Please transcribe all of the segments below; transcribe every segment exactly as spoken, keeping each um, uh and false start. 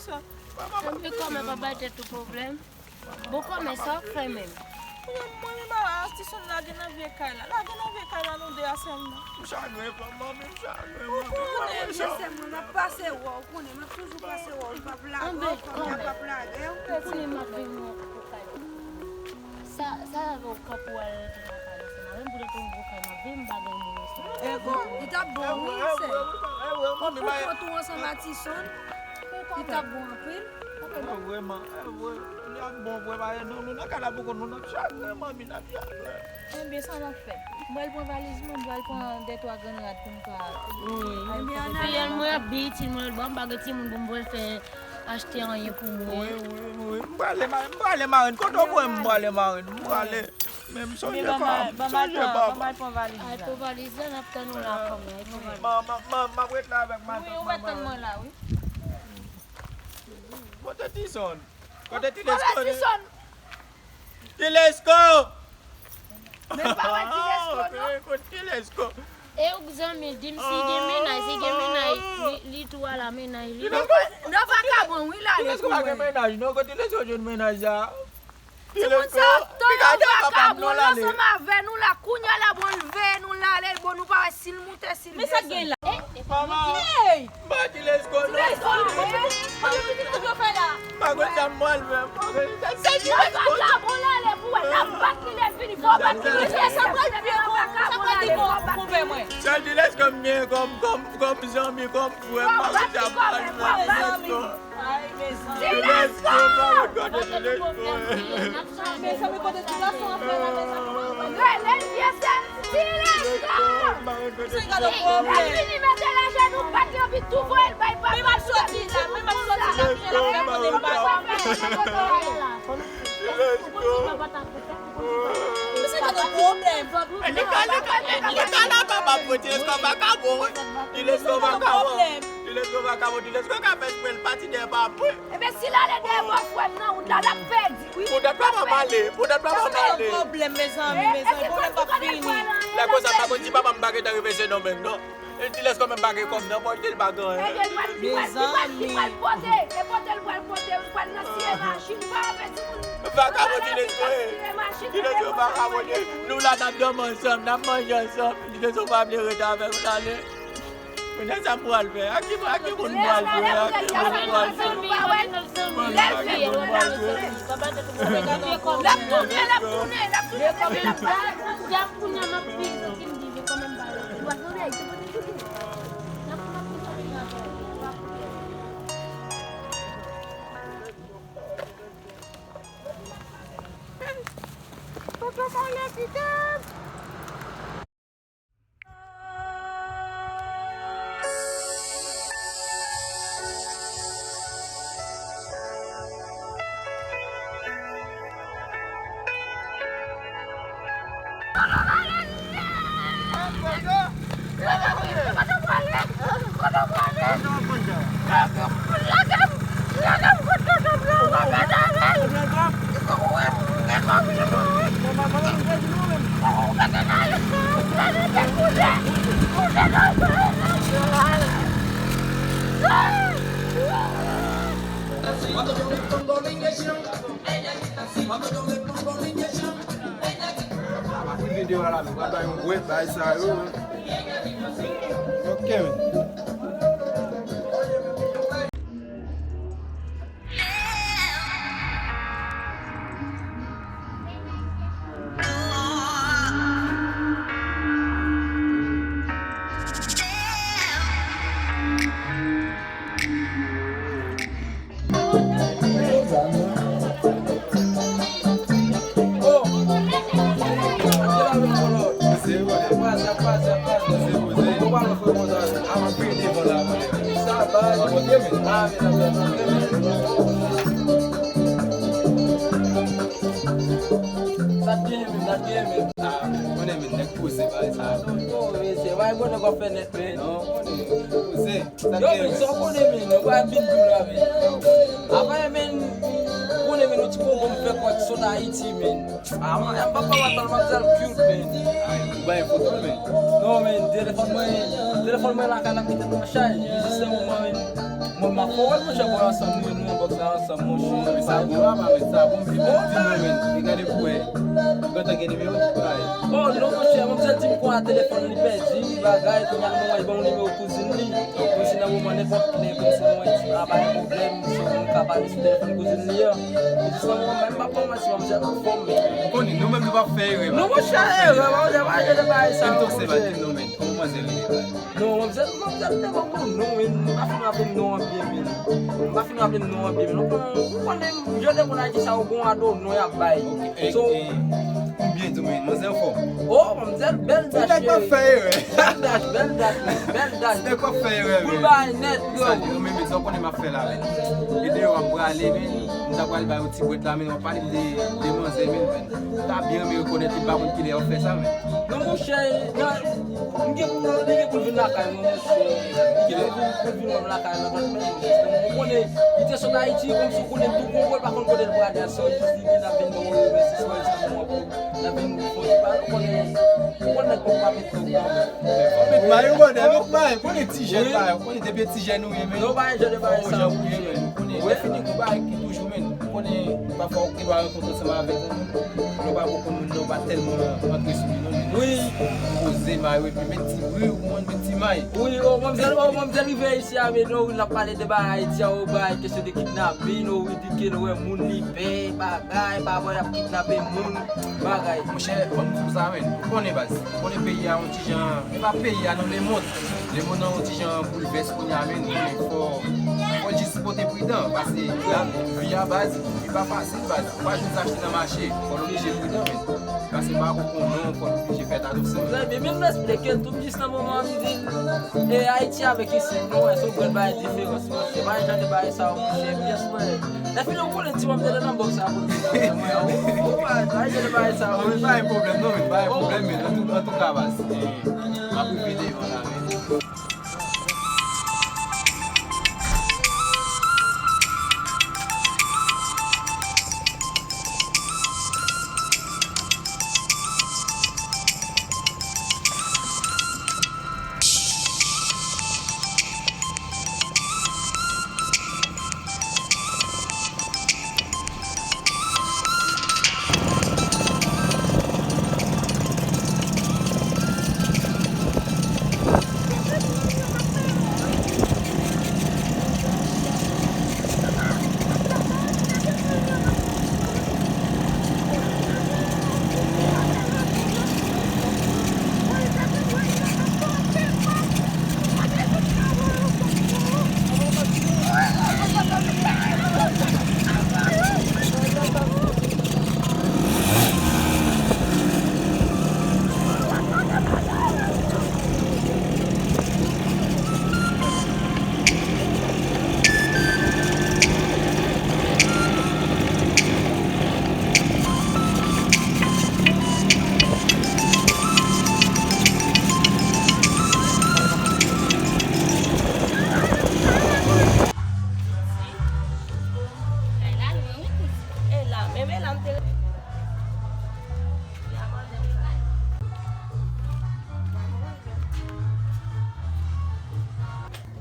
Epi kòman pa bay tèt ou pwoblèm? Bon, kòman sa w ap fè menm? Mwen, mwen, mwen, Tison lage nan vye kay la. Lage nan vye kay la, nou de a sèlman. M chagren, manmi, m chagren, manmi. Ou konnen, vye sè mwen, m ap pase wè w, ou konnen, m ap toujou pase wè w, m p ap lage w, kòm m p ap lage w. Ou konnen m ap viv nan yon gwo kay. Sa, sa avè w kanpe w al rete nan kay ansanm avè m, poutèt yon gwo kay m ap viv, m pa gen moun ansanm avè m. Li t ap bon, wi, sè. Ou pou kont ou ansanm a Tison, li t ap bon anpil. Vrèman, vrè, li ap bon vre, paske nou, nou nan kay la poko, nou n ap chagren, manmi, n ap chagren. Ebyen, sa n ap fè? M pral pran valiz mwen, m pral pran de twa grenn rad pou m ka. Wi. Ebyen, ann ale. Fiyèl mwen ap byen itil mwen lòt bò, m pa gen timoun pou m pral fè achte anyen pou mwen. Wi, wi, wi. M prale, ma-, m prale, marenn. Kote w voye m, m prale, marenn. M prale. Men m sonje pa m, m sonje pa m. Al pran valiz la, n ap tann ou la kòm nan. M ap ret la avèk matant mwen, marenn. Wi, ou va tann mwen la, wi. Kote Tison? Kote Tilesko? Kote Tison? Tilesko! Men pa wè Tilesko, non. Kote Tilesko? E ou k zanmi l, di m si gen mennaj, si gen mennaj, li, li tou ala mennaj li. Non, vakabon, wi, l ale pou mwen. Tilesko pa gen mennaj, non, kote Tilesko jwenn mennaj sa? Timoun sa yo tan yo vakabon ansanm avè nou la, kounye a la, bon, l veye nou, l ale, bon, nou pa wè si l moute, si l desann. Men sa k gen la? Manman, m pa Tilesko, non. Tilesko, kote pitit ou yo fè la? M pa konn sa m pral fè, m pa konn sa. Se Tilesko. Nan vakabon l ale pou wè, n ap bat li lè l vini, fò w bat li lè l vini. Sa pral pi gwo, sa pral pi gwo pou mwen. Se Tilesko m gen kòm, kòm, kòm zanmi, kòm frè, m pa konn sa m pral fè, Tilesko. Ay, mezanmi. Tilesko, pa wè kote Tilesko ye. Mezanmi, kote ti gason an fè la, mezanmi. Rele l vye sè m, Tilesko. Misye gen yon pwoblèm. Lè fini mete l ajenou, bat li anpi tou voye l bay papa. Men m ap soti la, men m ap soti la, fiyèl ap fè kote m pa konn. Tilesko. Misye gen yon pwoblèm. Li ka, li ka, li ka la papa pou Tilesko vakabon, wi. Tilesko vakabon. Tilesko vakabon, Tilesko ka fè espre l pati dèyè papa. Ebyen, si l ale dèyè bòfrè m nan wout la, l ap pèdi, wi. Poutèt papa m ale, poutèt papa m ale. Pwoblèm, mezanmi, mezanmi, pwoblèm p ap fini. Lè konsa, pa konn si papa m pa gentan rive Sendomeng, non. E Tilesko menm pa gen kòb nan pòch li, li pa gen anyen. Ebyen, li pral, li pral, li pral, li pral pote, e pote l pral pote, li pral nan siye machin, pa wè timoun. Vakabon Tilesko ye. Tilesko vakabon ye. Nou la n ap dòmi ansanm, n ap manje ansanm. Tilesko pa vle ret avè m, l ale. Kounye a sa m pral fè? A ki, a ki moun m pral jwe? A ki moun m pral jwe? Mwen, a ki moun m pral jwe? L ap tounen, l ap tounen, l ap tounen, l ap tounen. Tonton Mole kite m. Videyo a la, nou pral bay yon gwèt bay sa yo. Ok, men. Sa t genyen menm, sa t genyen menm. Ah, konnen men, nèg poze bagay sa. Yo, mesye, bagay konnen w ap fè nèt, men. Non, konnen, poze. Yo, men, sa w konnen, men, yo pa vin tou la, men. Apa, men, konnen, men, nou ti kongo m fè kwè ki sot Ayiti, men. Ah, mwen, m pa pa madanm, madanm cute, men. Ay, ou bay foto, men. Non, men, telefòn mwen, telefòn mwen lakay la kite nan chay. Jis nan moman, men. Mwen, m ap fè w wè, monchè, bò ansanm, nou, nou nan bòks la ansanm, monchè. Men sa bon, papa, men sa bon, m vin di nou, men, e gade pou wè. Gentan gen nimewo ti bagay. Oh, non, monchè, manmzèl di m konsa telefòn li pèdi, bagay, kounye a mwen wè, ban m nimewo kouzin li. Donk, mwen si nan moman nenpòt lè, konsa mwen di, a, pa gen pwoblèm, si mwen ka pale sou telefòn kouzin li an. Men jis nan moman, menm pa fò manti, manmzèl anfòm, men. Ou konnen, nou menm nou p ap fè erè, non, monchè, erè, manmzèl, pa jere bagay sa, monchè. Kòman manzè rele? Non, manmzèl, manmzèl te ban m yon non, men m pa fin raple m non an byen, men. M pa fin raple m non an byen, men. Ou konnen, ou konnen, jan de moun Ayiti sa yo gon ado non y ap bay. Ok, e, so, e, ou byen di, men, manzè anfòm. Oh, manmzèl, bèl dach, nèg pa fè erè. Bèl dach, bèl dach, men, bèl dach. Nèg pa fè erè, men. Boul bagay nèt, bro. Sa di, men, men, sa w konnen m ap fè la, men. E deyò, w ap prale, men. M ta pral ba yo ti bwèt la, men, w ap pale m de, de manzè, men, men. M ta byen renmen rekonèt li, m pa konn kilè y ap fè sa, men. Non, monchè, nan, M gen pou, li gen pou l vin lakay mwen, monchè. Li gen pou, pou l vin wè m lakay mwen, tande, men, jistèman, ou konnen, li te sot Ayiti, kòmsi ou konnen, tou gwo, gwo, l pa konn kote l prale a, se jis li vin ap vin ban mwen remèsi sou Instagram, w ap, l ap vin fè yon ti pale, ou konnen, ou konnen nèg pòp pa met tòg kanmenm. Met may, ou konnen, met may, ou konnen ti jèn, wi, bay, ou konnen depi ti jèn ou ye, men. Non, bay, jèn de bay sa, monchè. Ou konnen, lè fini gon bagay ki toujou, men, ou konnen, pafwa ou gen dwa rankontre ansanm avèk yon moun, lè w pa poko moun nan, ou pa tèlman antre sou li non, men. Wi. Poze may, epi met ti bri, ou konprann, met ti may. Wi, o, manmzèl, o, manmzèl rive isi a, men non, wi, l ap pale de bagay Ayiti a, o, bagay kesyon de kidnapin, o, ridikil, wè moun li pè, bagay, pa bò y ap kidnape moun, bagay. Monchè, ban m di w sa, men. Ou konnen baz, ou konnen peyi a yon ti jan, e pa peyi a non, lemonn. Lemonn nan yon ti jan boulvès kounye a, men, men fò, fò jis pote pridan, paske lavi a baz, li pa fasil baz. Ou pa jwenn sa achte nan mache, fò l oblije pridan, men. Paske pa konn non, fò l oblije fè atansyon. Trè byen, men m esplike l tou jis nan moman m di l, e Ayiti avèk isit, non, èske w konn bay diferans, monchè? Pa jan de bagay sa yo, monchè, pyès mwen. Lè fini, ou konnen ti manmzèl nan bòks la pou l di bagay mwen. Ou, ou, ou, pa jan de bagay sa yo, monchè. Non, men pa gen pwoblèm, non, men pa gen pwoblèm, men antouka, baz, m ap rive devan la, men.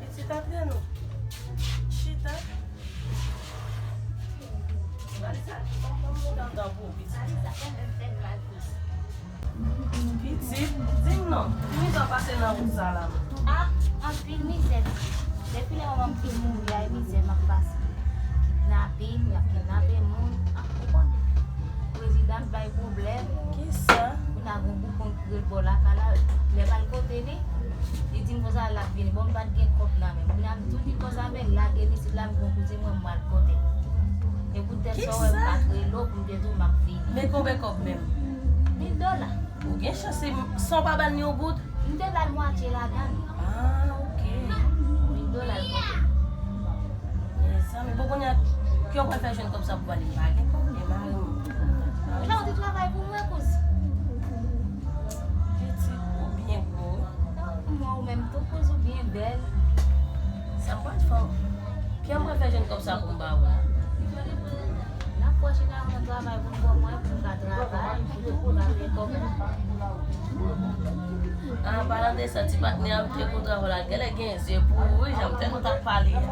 Pitit, antre non. Chita. Valiz sa, kòman w t ap pran pou pitit? Pitit, di m non, ki mizè w pase nan wout sa la menm? Ah, anpil mizè, pitit. Depi lè manman m te mouri a, e mizè m ap pase. Kidnapin, y ap kidnape moun. Ah, ou konnen. Prezidan bay pwoblèm. Kisa? Kounye a gon bougon ki rele bò lakay la, lè m al kote li, li di m konsa l ap vini. Bon, m pa t gen kòb nan men m. Kounye a m tou di l konsa, men lage m isit la, m gen yon kouzin mwen, m pral kote l. E poutèt sa w wè m pa t rele w pou m te di w m ap vini. Men konbyen kòb menm? Mil dola. Ou gen chans, se, san w pa ba l ni yon goud? M te ba l mwatye ladan l. Ah, ok. Mil dola l pote. Mezanmi, bon, kounye a, ki w pral fè jwenn kòb sa pou ale? M pa gen kòb, men mari m. Ou jan w te travay pou mwen, kouz. Pitit, ou byen gwo wi. Mwen, ou menm tou, kouz, ou byen bèl. Sa m pral fè w? Ki w pral fè jwenn kòb sa pou m ba ou la? N ap Pwochen an, mwen travay pou m pran mwen, pou m ka travay, pou m ka fè kòb. An palan de sa, ti patnè a m te konn travay la, genlè gen zye pouri, jan m te konn t ap pale a.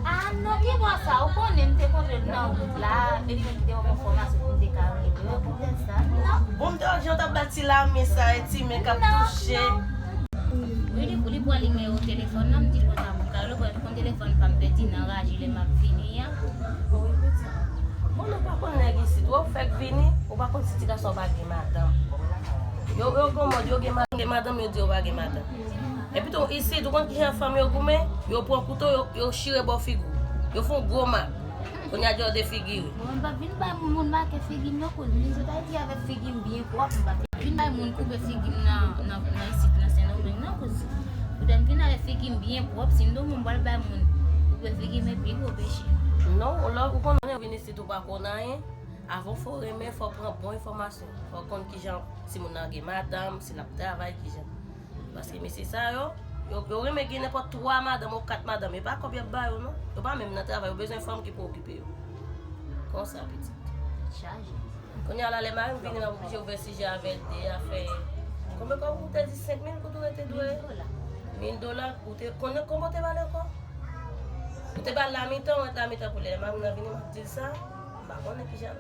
Ah non, ki bò sa? Ou konnen m te kontre l nan wout la, epi m te yon enfòmasyon pou m te ka rele w, poutèt sa, non? Bon, m te wè jan w t ap bat ti lame sa, e ti men k ap touche. Wi, li, li pran nimewo telefòn nan, m di l konsa pou m ka rele w, paske konn telefòn pa m pèdi nan raje lè m ap vini an. Wi, pitit. Bon, nou pa konn nèg isit, wè w fèk vini, ou pa konn si ti gason pa gen madanm. Yo, yo gen mòd, yo gen ma-, gen madanm, yo di yo pa gen madanm. Epi tou, isit, ou konn kijan fanm yo goumen? Yo pran kouto, yo, yo chire bò figi w. Yo fè yon gwo mak. Kounye a, di yo defigire. Bon, m p ap vin bay moun make figi m non, kouz. M vin sot Ayiti avèk figi m byen pwòp, m p ap vin bay moun koupe figi m nan, nan, nan isit, nan Sendomeng non, kouz. Poutèt m vin avèk figi m byen pwòp, si m di w m pral bay moun koupe figi m, e pi gwo peche. Non, ou lè ou konnen w vin isit ou pa konn anyen, avan w fè w renmen, fò w pran bon enfòmasyon. Fò w konn kijan, si moun nan gen madanm, si l ap travay, kijan. Paske mesye sa yo, yo, yo renmen gen nenpòt twa madanm ou kat madanm. E pa kòb y ap ba yo, non. Yo pa menm nan travay, yo bezwen fanm ki pou okipe yo. Konsa, pitit. Chaje. Kounye a la, lè mari m vini, m ap oblije ouvè sijè avè l de afè. Konbyen kòb ou te di? Senk mil goud ou rete dwe? Mil dola. Mil dola, ou te, konbyen, konbyen ou te ba l ankò? Ou te ba l lamitan, ou rete lamitan pou li. Lè mari m nan vini, m ap di l sa. M pa konnen kijan,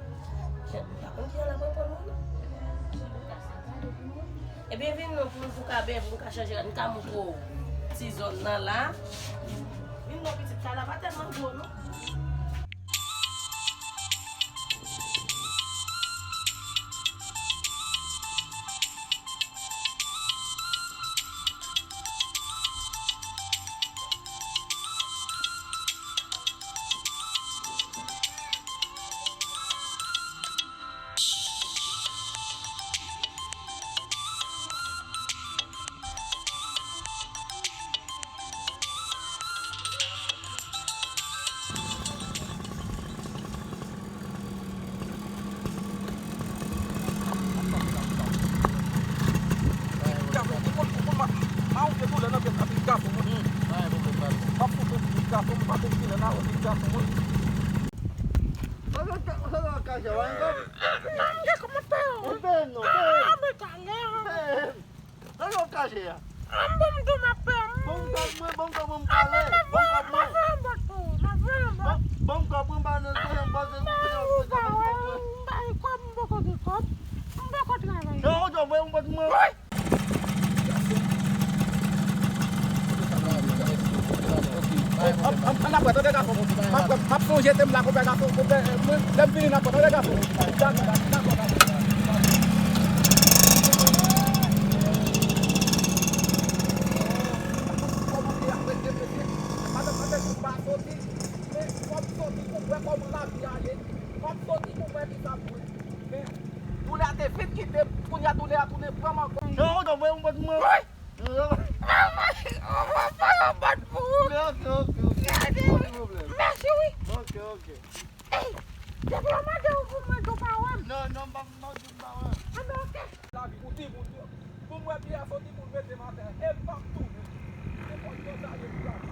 jan, m pa konn kijan l ap reponn mwen, non. Ebyen, vin non, pou, pou ka ben, pou m ka chanje rad, m ka montre w ti zòn nan la. Vin non, pitit, kay la pa tèlman gwo, non. Sa yo kache a? An bon m tou m ap pè. Bon, m gad mwen, bon, m gad mwen, m pale. Bon, m gad mwen. Bon, bon, m gad mwen, ba nan zye m, ba nan zye m. Bay kòb, m poko gen kòb. M poko travay. Non, ou jò voye m bòt mwen. An, an, an apre, tande gason. M ap, m ap sonje te m la, konpè gason, konpè, mwen, lè m vini n ap pran, tande gason. Dakò, dakò, dakò, dakò. Madanm, madanm, m pa soti, men fò m soti pou m wè kòman lavi a ye. Fò m soti pou m wè kisa pou m fè. Doulè a te fin kite m, kounye a doulè a tounen pran m ankò. Non, non, voye m bòt mwen. Wi! Mèsi, wi. Ok, ok. Ey, depi yo mande w pou mwen, ou pa wè m. Non, non, m pa, m pa di m pa wè. Anben, ok. Lavi pou di moun yo. Pou m wè pye a soti pou l mete m atè. E m p ap tounen. Nenpòt jan sa ye pou lavi.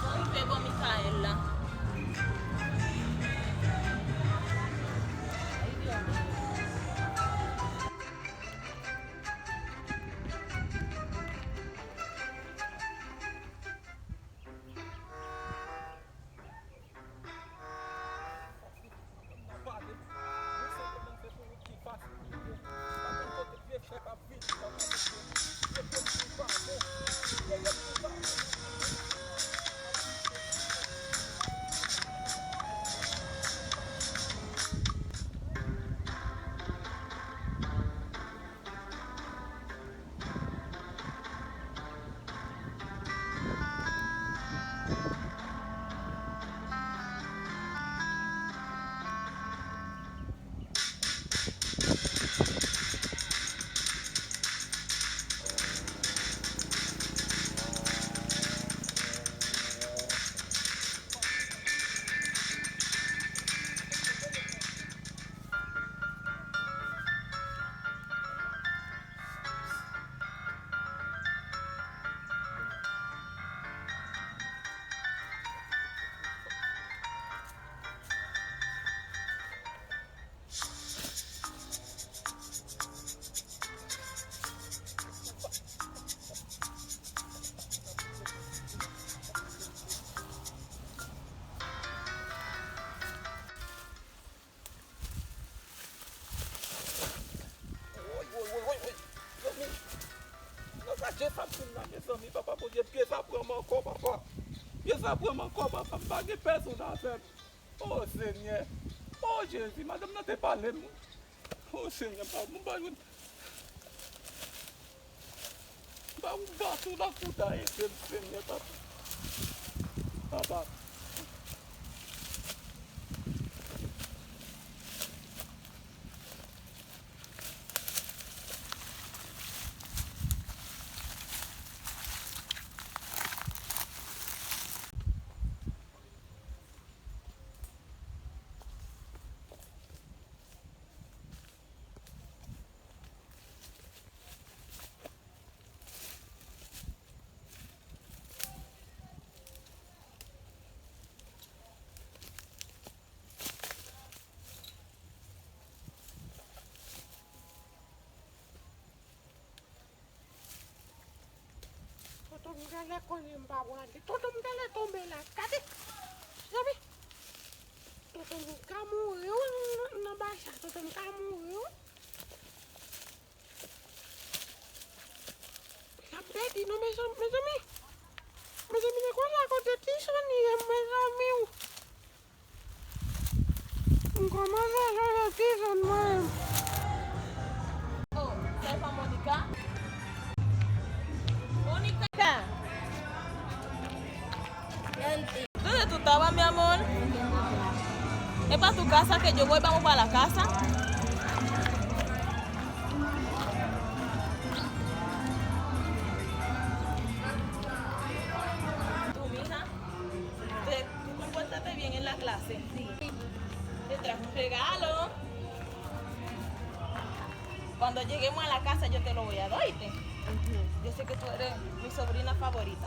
Sa rive bò Mikaèl la. Ankò, papa. Vye sa pran m ankò, papa. M pa gen pèsonn avè m. O Senyè. O Jezi, madanm nan te pale m. O Senyè, papa, m pa jwenn. Ba ou bat ou la kouda ede m, Senyè, papa. Papa. Toto m genlè konnen m pa prale. Toto m genlè tonbe la. Gade. Mezanmi. Toto m ka mouri wi nan, nan, nan bagay sa. Toto m ka mouri wi. L ap pèdi non, mezanmi, mezanmi. Mezanmi, se konsa kote ti Sony ye, mezanmi. M kòmanse sonje ti Sony mwen. Oh, sèl pa Monica? Monica! ¿Dónde tú estabas, mi amor? Es para tu casa que yo voy, vamos para la casa. Tú, mija, te, tú comportaste bien en la clase. Sí. Te traje un regalo. Cuando lleguemos a la casa yo te lo voy a dar, ¿oíste? Yo sé que tú eres mi sobrina favorita.